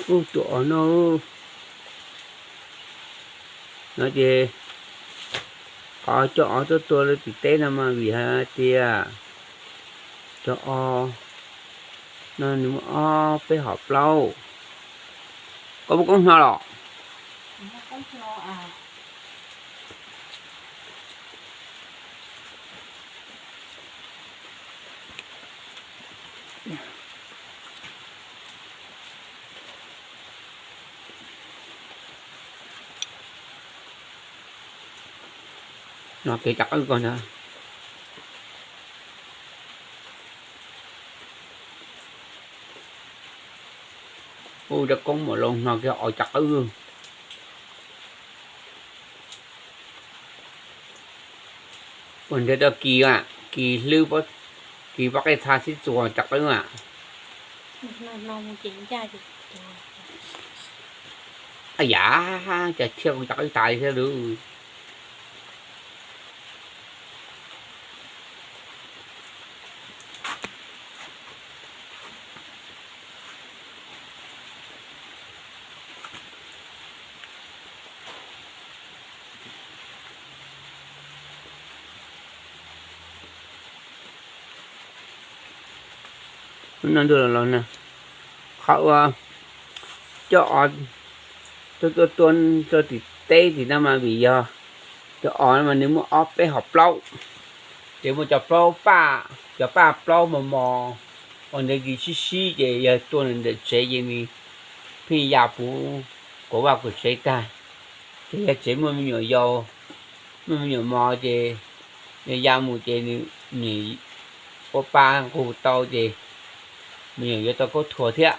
Ub, tus os no, no ces qhov cov os tuaj tua lawv tim teb no mas vim hais tias cov os no nws muaj ob peb hom plaub. Koj muaj koob hno los? No kev cov qwb ko ntag. Ub, rab koob mam loo no kiag os cov qwb. Ua nrhiav tau kis, kis hlwb, kis pob qij txha sib txuas cov qwb a. Yam, cas thiab kuv cov qwb tas li thiab lauj. Lub no ntuj los los na, qhov uas cov os tuaj tuaj tua rau tim teb tim no mas vim yog cov os mas nws muaj ob peb hom plaub, ces muaj cov plaub paj, cov paj plaub mos mos, ua ntev kis sib sib ces yog tua nws ntawm tsev ces nws pheej ya puv kuv vaj kuv tsev tag. Ces yog tsev muaj me nyuam yaus, muaj me nyuam mos ces yog ya mus ces nws ua pa nqug tau ces me nyuam yuav tau khaub thuas thiab,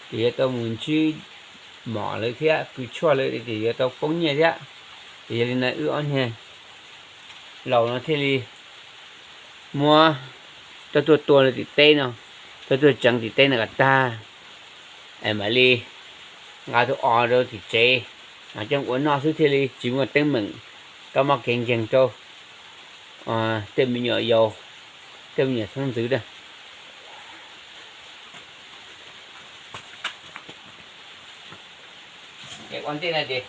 ces yuav tau mus ntsib mom lawv thiab pw tshuaj lawv ces yuav tau poob nyiaj thiab. Ces yog li no wb ob niag laus no thiaj li muab coj tuaj tua rau tim teb no, coj tuaj tseev tim teb no kom tag, es mam li nqa tus os rau tim tsev coj ua noj xwb thiaj li tsis muaj teeb meem, kab mob kev ntseeg rau tej me nyuam yaus, tej me nyuam xeeb ntxwv na. Ces ua ntej no ces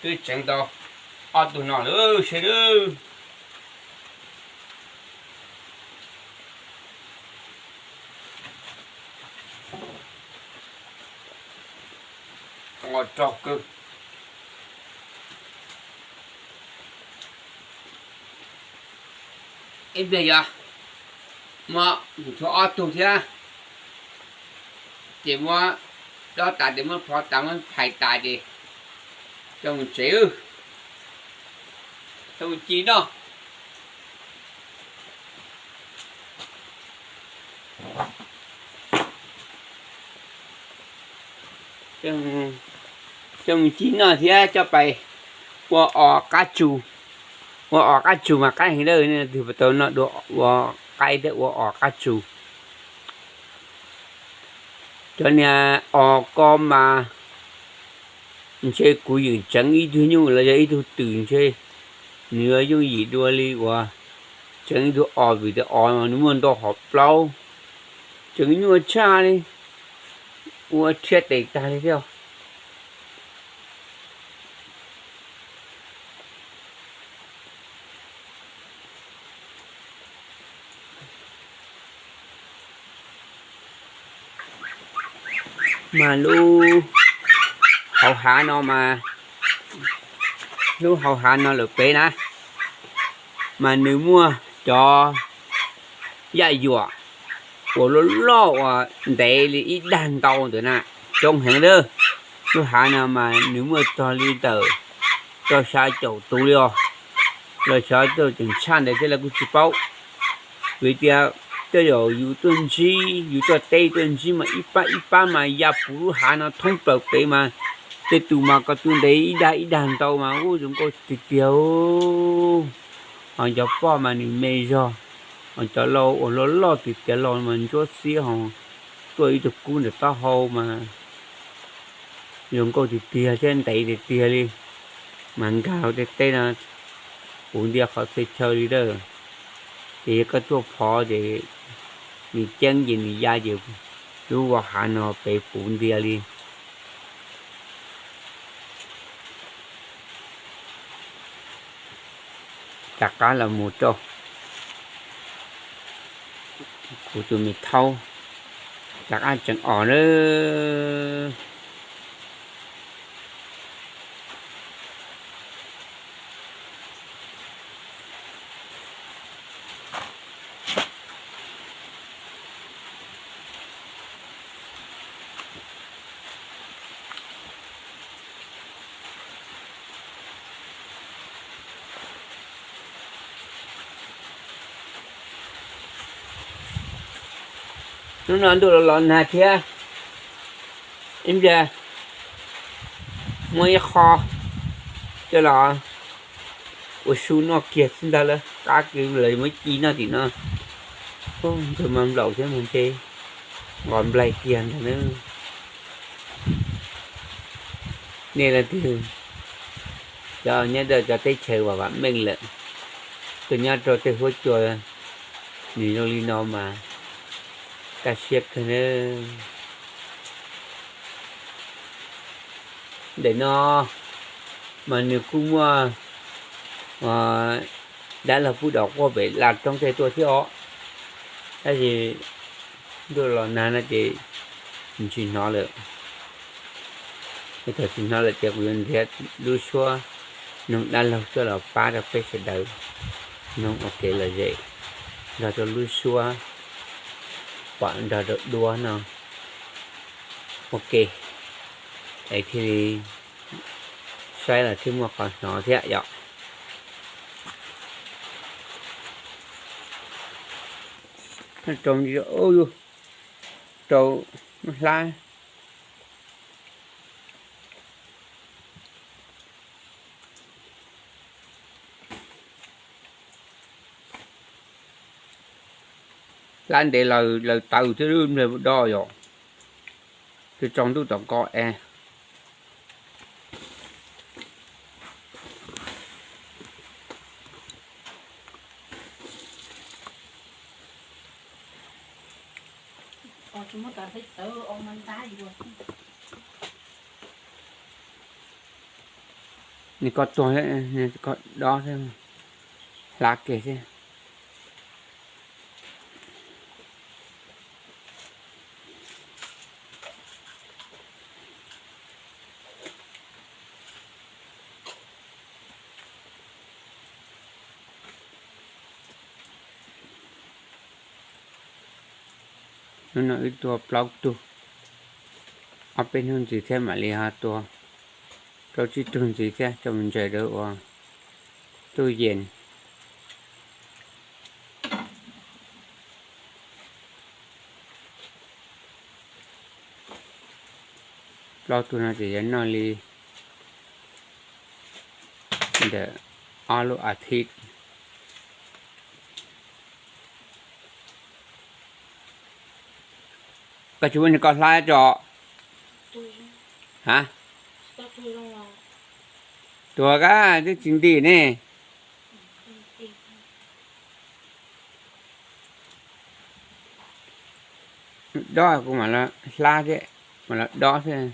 twb tseev tau ob tug no lawm seb. Qos rog kawg. Ib pliag yog muab tshuav ob tug thiab, ces muab dob tas ces muab phov tas muab phais tas ces coj mus tsev, coj mus ci noj. Coj mus ci noj thiab coj pais ua os qab tsu. Ua os qab tsu mas qab heev lawm, nej twg puas tau noj dua ua qaib thiab ua os qab tsu. Cov niag os ko mas ntshe kuv yeem tseev ib tug nyuj los yog ib tug twm ntshe nws yuav yooj yim dua li uas tseev ib tug os vim tias os mas nws muaj ntau hom plaub, tseev nyuaj tshaj li, ua rhiab tes tag li thiab. Mas lub hauv hav no mas, lub hauv hav no lawm pem na, mas nws muaj cov yaj yuam uas loj loj uas ntev li ib dag ntau ntawd na, coob heev lawm. Lub hav no mas nws muaj txog li ntawm rau xya caum tus li os, los xyov tuaj tseem tshaj ntawd thiab los kuj tsis paub. Vim tias tej zaum yus tuaj ntsib, yus tuaj teb tuaj ntsib mas ib pab ib pab mas ya puv lub hav no thoob plaws pem mas tej tus mas ko tw ntev ib dag ib dag ntau mas ub zoo nkauj tiag tiag. Ho cov poj mas nws me zog, ho cov laus uas loj loj tiag tiag los mas ntsuab xiab ho tuaj ib tug kub ntawm taub hau mas zoo nkauj tiag tiag thiab ntev tiag tiag li. Mas nkag hauv tej teb no puv ntias qhov txhia chaw li lawm. Ces yog koj tuaj phov ces nws ceeb ces nws ya ces Lub vaj hav no pes puv ntiag li. Rov qab los mus rau kuv tus me thaub, rov qab tseem os nawb. Hnub no ntuj los los nag thiab, ib pliag muaj ib qho coj los ua su noj kiag xwb ntag lawm, qab kiag lawv muab ci noj tim no. Ntxawg mas nplaum thiab mas ntshe nqos nplaig kiag ntag na. Nej leej twg cov nyob rau cov teb chaws vam vam meej lawm, tuaj nyob rau tej huab cua nws zoo li no mas kaj siab kawg nawb. Ntawm no mas nws kuj muaj dab laug pub dom quaj pem laj roob tej tuaj thiab os, tab sis ntuj los nag no ces tsis hnov lawm. Thaum tsis hnov lawm ces kuv yuav nrhiav lub suab noog dab laug coj los pab rau peb sawv daws noog ua kev lom zem nrog rau lub suab pom nrog rau duab no. Ok, es thiaj li saib los thiaj muaj qhov hnov thiab yom. Rau, rau hlab. Hlab ntev lawm, lawv taws thiab lub nplej do yom, twb tsaus ntuj tom ko es. Nws koj tuag, koj dob thiab, hlab kiag thiab. Hnub no wb tua plaub tug, ob peb hnub ntxiv thiab mam li ho tua rau tsib tug ntxiv thiab coj mus ntsaws rau ua tub yees. Plaub tug no ces yuav noj li ntawm ob lub as thiv. Koj tsis muab nws koj hlab tso. Ha? Tuag kab twb tsis nti ne. Dob kuv mam los hlab thiab, mam los dob thiab.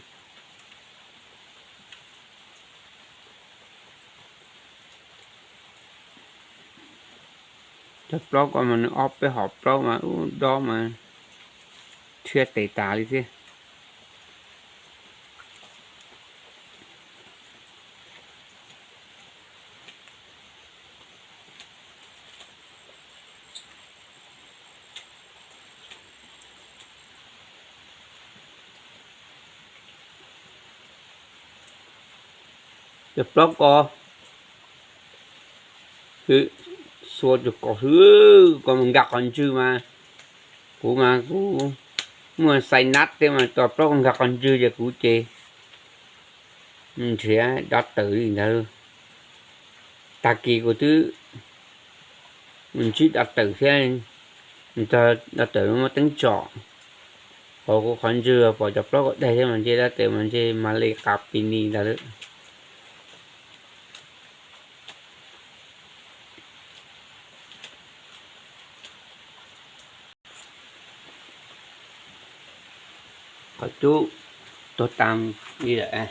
Cov plaub ko mas nws ob peb hom plaub mas ub dob mas rhiab tes tas li thiab. Cov plaub ko, xua tus kaus hwv ko mas nkag qhov ntswg mas, kuv mas kuv muaj xais nab tej mas cov plaub ko nkag qhov ntswg ces kuv ces nrhiav dob tawm li ntawd. Tag kis kuv twb mus ntsib dob tawm thiab, mus txog dob tawm muaj teeb tsom hauv kuv qhov ntswg pom cov plaub ko daig thiab mas ntshe dob tawm mas ntshe mas li qas pis nis ntag lawm. Qhov cub tuag tas li lawm.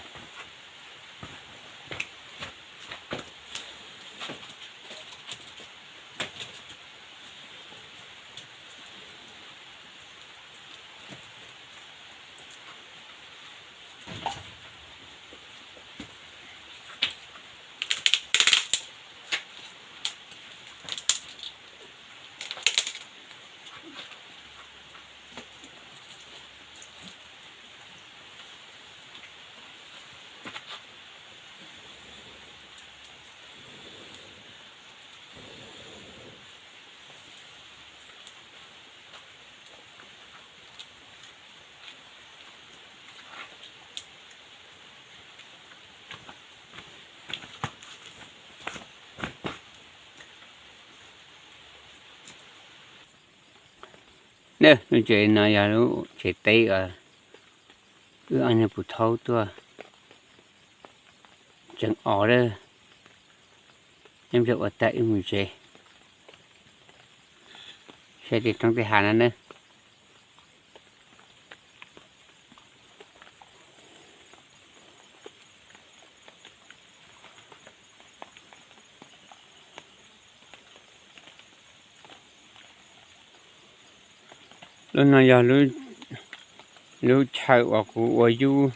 Lub tsev no yog lub tsev teb uas wb ob niag puv thaub tuaj tseem os lawm, nyob ua tag wb mus tsev, saib tej roob tej hav no nawb. Lub no yog lub chaw uas kuv ua yub,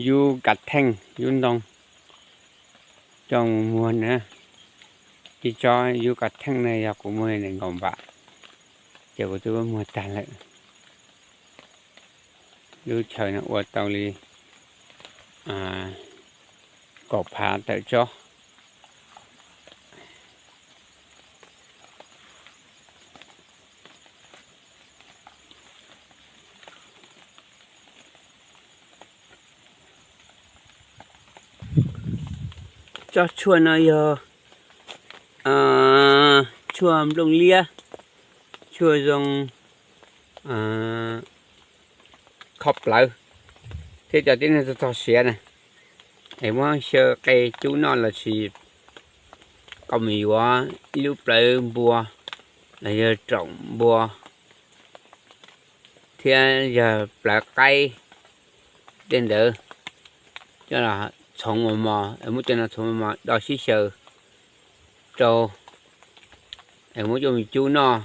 yub kav theej yub ntoo coj mus muag na. Ib tsob yub kav theej no yog kuv muag li nees nkaum npam, ces kuv twb muag tag lawm. Lub chaw no ua tau li kaum phav tawm tsob. Tsob tshuaj no yog tshuaj nplooj liab, tshuaj zoo kho plawv thiab cov tib neeg txog txog siav na. Es muab xyaw qe cub noj los sis koj mus yuav ib lub plawv npua los yog raum npua thiab yog plawv qaib tej ntawd coj los txhoov mos mos, es muab cov no txhoov mos mos do sib xyaw rau, es muab coj mus cub noj,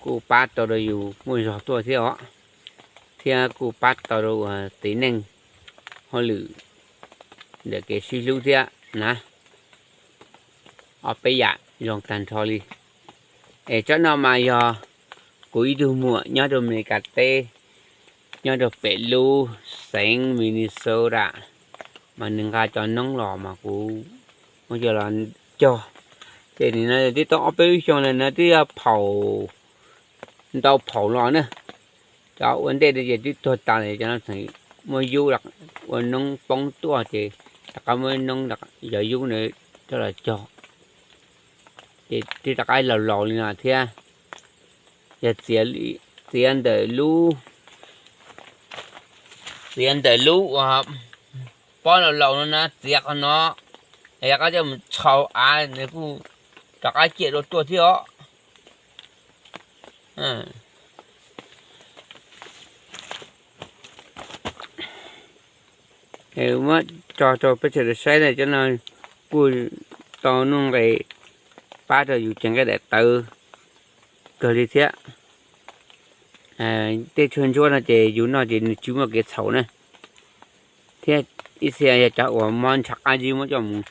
kuj pab tau rau yus muaj zog tuaj thiab os, thiab kuj pab tau rau txiv neej hauj lwm ntawm kev sib hlub thiab na. Ob peb yam zoo tag nrho li. Es tsob no mas yog kuv ib tug muam nyob rau Amelikas teb, nyob rau pem lub xeev Minnesota, mas nws nqa cov noob los mas kuv muab coj los cog. Ces nim no twb tau ob peb lub xyoo lawm na, twb yog phaum ntau phaum los na. Cov ua ntej ces twb tuag tas lawm, cov no tseem muaj yub ua noob poob tuaj ces rov qab muab noob yog yub na coj los cog. Ces twb rov qab laus laus li no thiab. Yog txiav ntawm lub, txiav ntawm lub uas pob laus laus no na, txiav qhov no, yog qab coj mus txhau av nws kuj rov qab ciaj dua tuaj thiab os. Muab tso rau peb sawv daws saib na, cov no kuj tau nuj nqis pab rau yus cev nqaij daim tawv kawg li thiab. Tej tshuaj ntsuab no ces yus noj ces nws tsis muaj kev txhaum na. Thiab ib txhia yog cov uas mob ntshav qab zib muab coj mus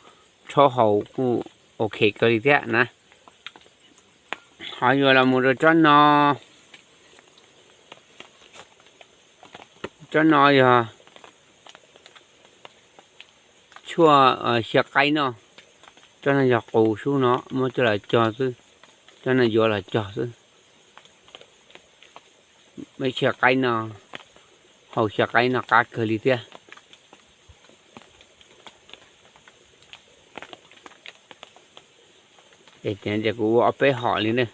rhaub haus kuj ok kawg li thiab na. Ho yuav los mus rau tsob no, tsob no yog tshuaj xyaw qaib noj. Tsob no yog qus sub no muab coj los cog xwb, tsob no yuav los cog xwb. Muab xyaw qaib no, haus xyaw qaib no qab kawg li thiab. Ces kuv ua ob peb hom li na.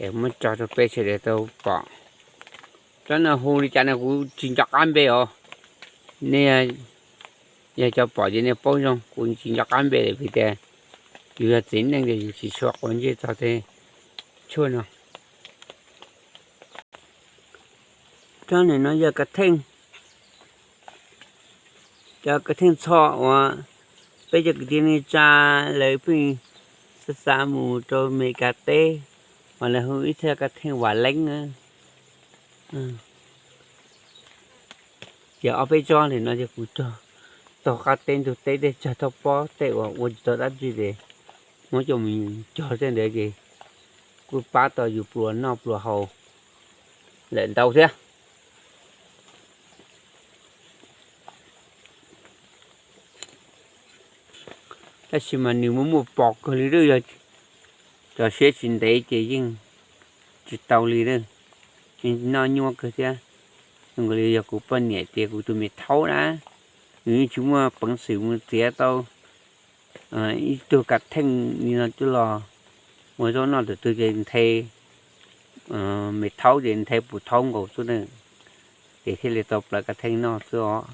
Es muab tso rau peb sawv daws tau pom. Tsob no hu li cas no kuv tsis nco qab npe os. Nej yog cov pom ces nej paub zoo, kuv tsis nco qab npe lawm vim tias yus yog txiv neej ces yus tsis tshua quav ntsej txog tej tshuaj no. Cov nim no yog kav theej, cov kav theej txho uas peb cov kwv tij neej tsa lawv pheej xa xa mus rau Amelikas teb, mas lawv hu ib txhia kav theej vam leeb na. Ces ob peb tsob nim no ces kuv cog tog qab teb ntug teb tej tsag thauj pob tej uas ua tsis tau dab tsi ces muab coj mus cog tej ntawd ces kuj pab tau yus pluas noj pluas haus lawm ntau thiab. Tab sis mas nws muaj muaj pos kawg li, yog tso siab tsis ntev ces yeej tsis tau li na. Yeej noj nyuaj kawg thiab. Zoo nkaus li yog kuv poj niam ces kuv tus me thaub na, nws yeej tsis muaj peev xwm mus txiav tau ib tug kav theej li no coj los ua zaub noj. Tus twg ces nthe me thaub ces nthe pus thaub nkaus xwb na, ces thiaj li tau plaws kav theej noj xwb os.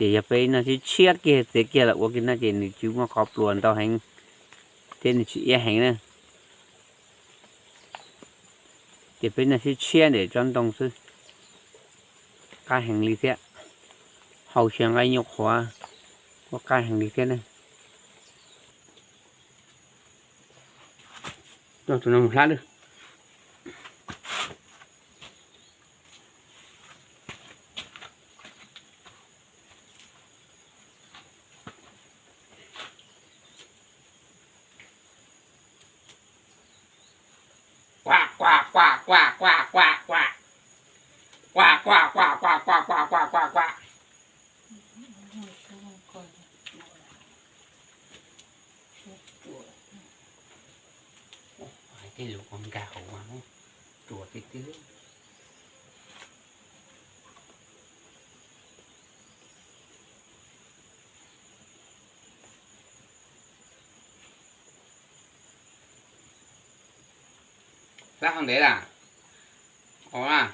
Ces yog peb noj tshiab tshiab kiag txiav kiag los ua kiag no ces nws tsis muaj qhov pluas ntau heev thiab nws tsis iab heev na. Ces peb noj tshiab tshiab ntawm tsob ntoo xwb, qab heev li thiab. Hau xyaw nqaij nyuj qhuav kuj qab heev li thiab na. Tus no mus hlab lawm. Quaj quaj quaj quaj quaj quaj quaj. Quaj quaj quaj quaj quaj quaj quaj quaj quaj. Hais tej lus ua nkag hauv mas ruam tiag tiag. Hlab qhov ntev lawm. Ua na.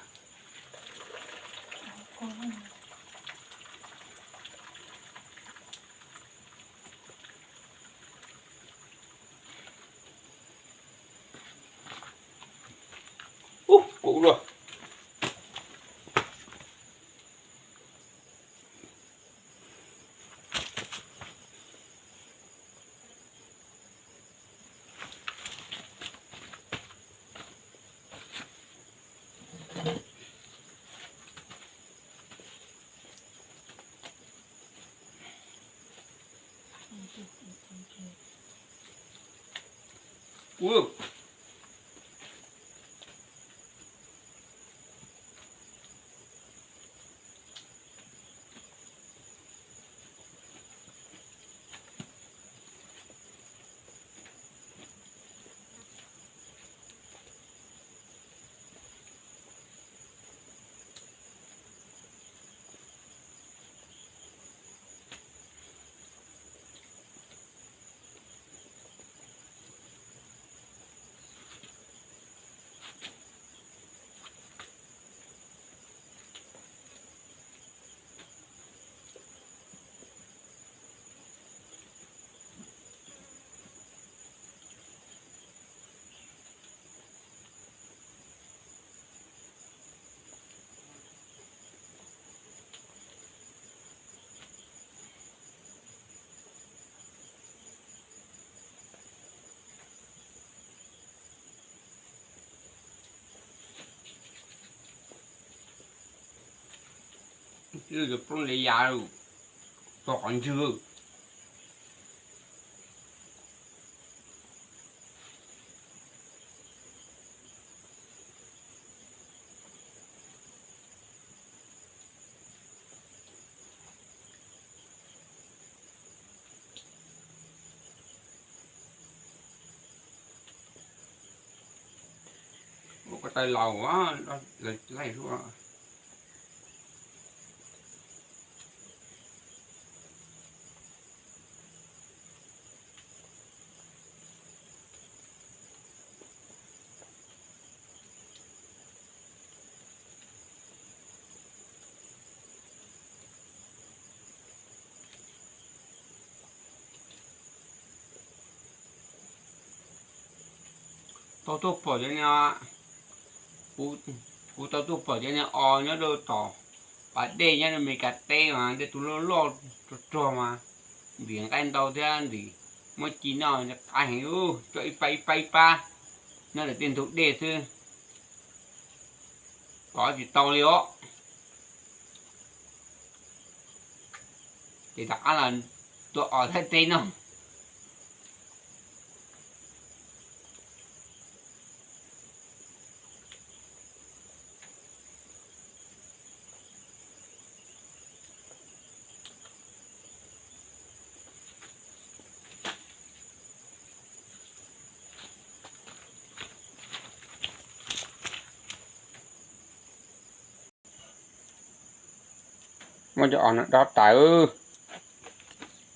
Ub, kuv dua. Ub. Plooj li ya, tog qhov ntswg. Ua ko taw laus, laus laij suab. Tau tuaj pom cov no, kuv Kuv tau tuaj pom cov niag os nyob rau tom pas dej nyob rau Amelikas teb mas tej tus loj loj rog rog mas, ntim nqaij ntau thiab ntim, muab ci noj qab heev, coj ib pab ib pab ib pab nyob rau tej ntug dej xwb, kov tsis tau li os. Ces rov qab los tua os thiab teb noj. Muab cov os no dob tas,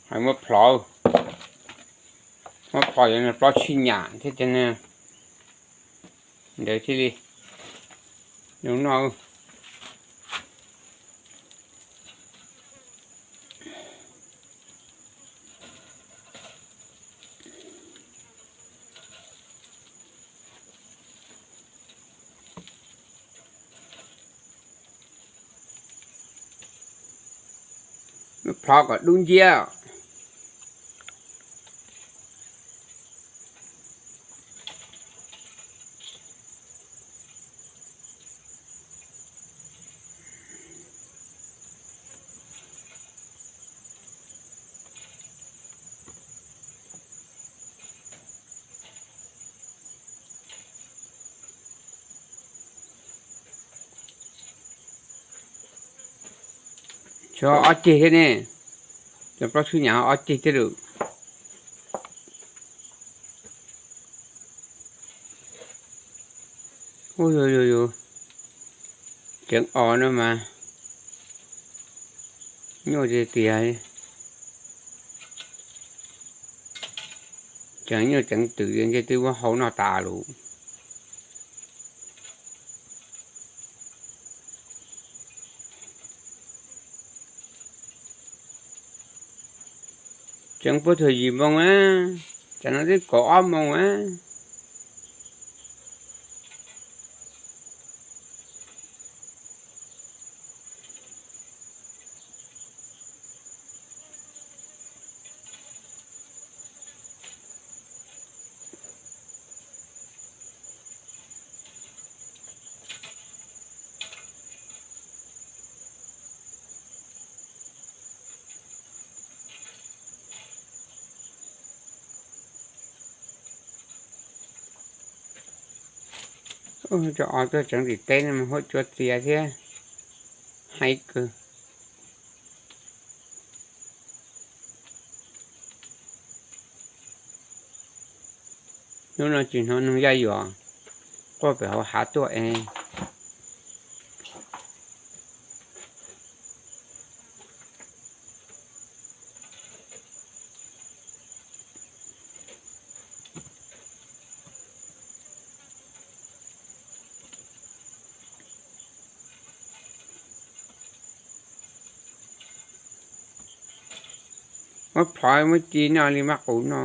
hais muab plhov, muab plhov yuav plaub tsib nyam thiab ces ntawd thiaj li zoo noj. Plhov kom dub nciab. Tshuav ob ceg thiab ne, cov plaub tsib nyam ob ceg thiab lawm. Ub, yus yus yus tseev os no mas nyuaj tiag tiag. Tseev nyuaj tseev twm ntshe twb muab hau noj tas lawm. Tseev puag thaum yim moo a, tsam no twb kaum ob moo a. Cov os tuaj tseev tim teb no mas huab cua txias thiab, haib kawg. Hnub no tsis hnov noog yaj yuam quaj pem hauv hav tuaj es. Muab plhov muab ci noj li maj qus no.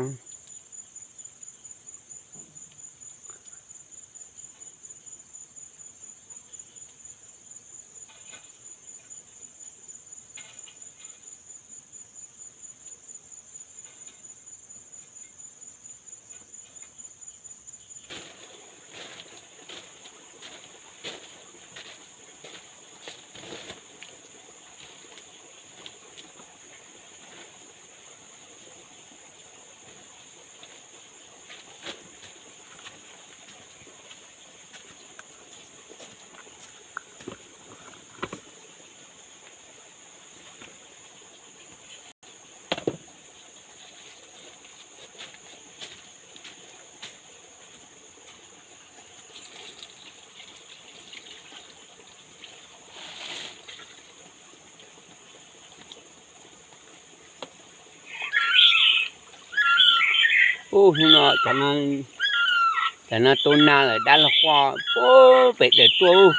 Ub, hnub no, tam no tu nas lawm dab laug quaj pem dawm tuaj.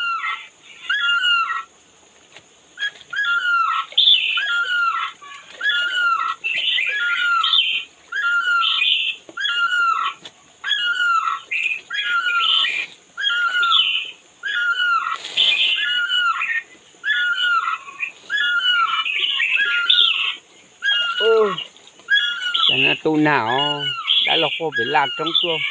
Tus nag os, dab laug quaj pem laj roob tuaj.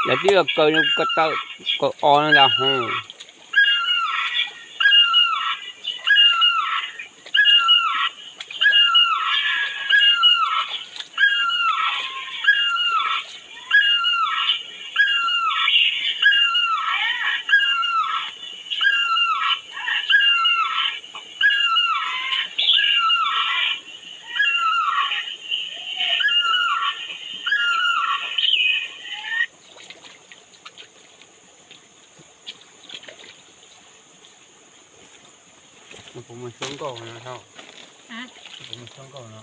Lawv twb kaw, kaw taw, kaw o no ntag ho. Puas mus xyuas nkauj no, puas mus xyuas nkauj no?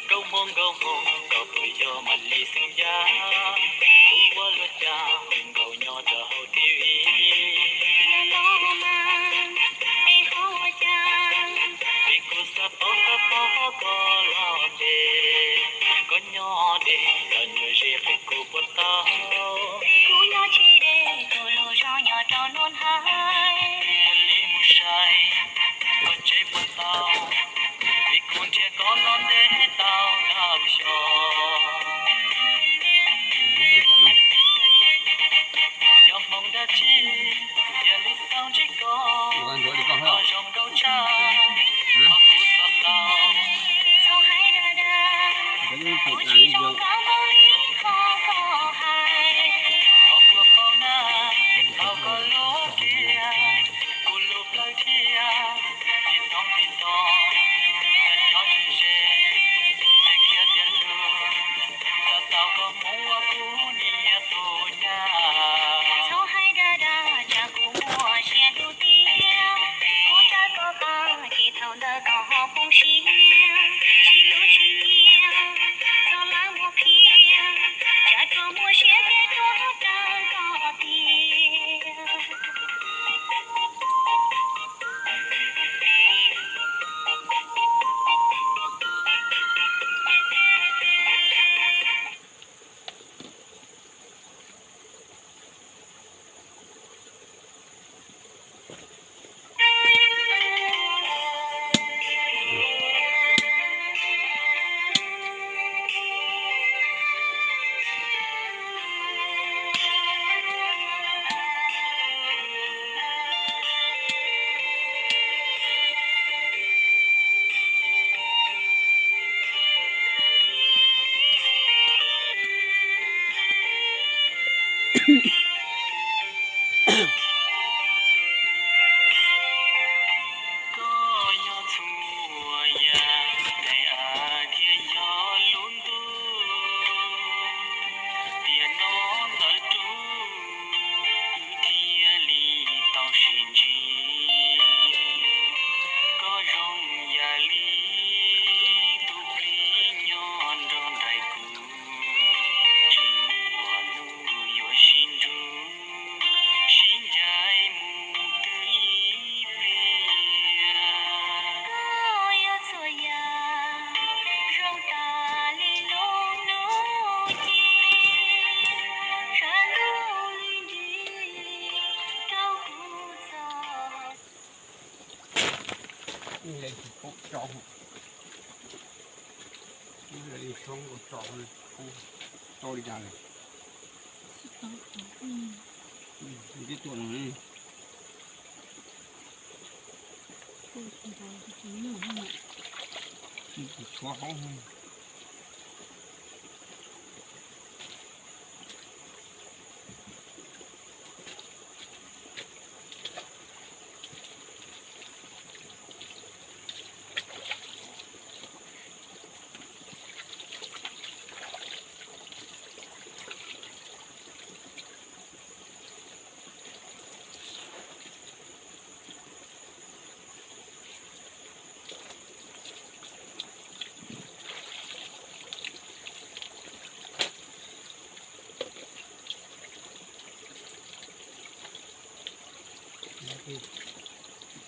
Nkauj hmoob, nkauj hmoob, koj puas yog mam li xeeb yaj, kuv ua luag cas nkaus nyob rau hauv T V. Yog no mas es ho ua cas, vim kuv xav paub xav paub koj los ntev, koj nyob deb los nyuam ze qhia kuv puas tau. Kuv nyob tsis deb, tus lus zoo nyob rau nruab nrab, cia li mus saib koj tsev puas tau, vim kuv nrhiav koj los ntev tau ntau xyoo. Yog hmoov dab tsi thiaj li tau ntsib koj, koj zoo nkauj tshaj qhov kuv xav tau. Txhob hais dag dag, kuv tsis zoo nkauj npaum li qhov koj hais. Koj puas paub na, tau koj lub kiag, kuv lub plawv thiab, tib toom tib toom, txawm nyob ze ze, ces khiav tiag lug, xav tau koj mus ua kuv niam tus nyab. Txhob hais dag dag, tsam kuv muaj sia dub tiag, kuv tsa koj qab ces thaum ntawd koj ho poob siab, tsis hlub tsis nyiam, txhob lam muab phiaj, tsam koj muaj siab ces tuag raws koj tiag. Koj yog txhua yam daim av thiab yog lub ntuj, tiam no ntawm rub wb thiaj li tau sib ntsib. Koj zoo yam li tus plig nyob nrog nraim kuv, tsis muaj hnub Tsis paub tso, tso li cas lawm. Tib tuaj no, tshuav hauv.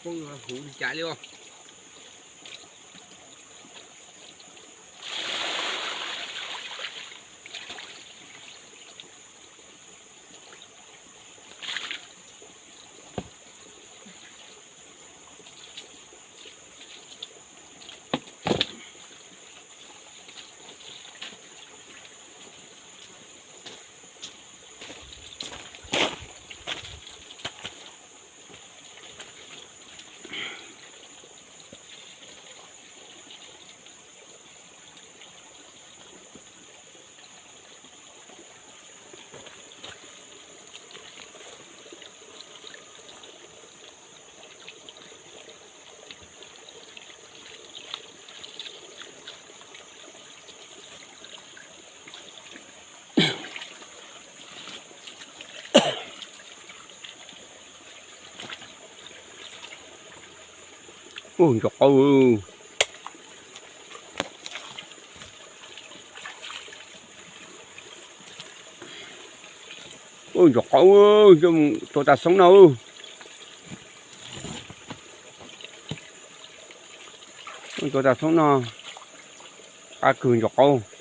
Poob huv li cas li os. Ub, ntsaum qaub. Ub, ntsaum qaub, coj mus tua tas xoob no. Tua tas xoob no, qab kawg ntsaum qaub.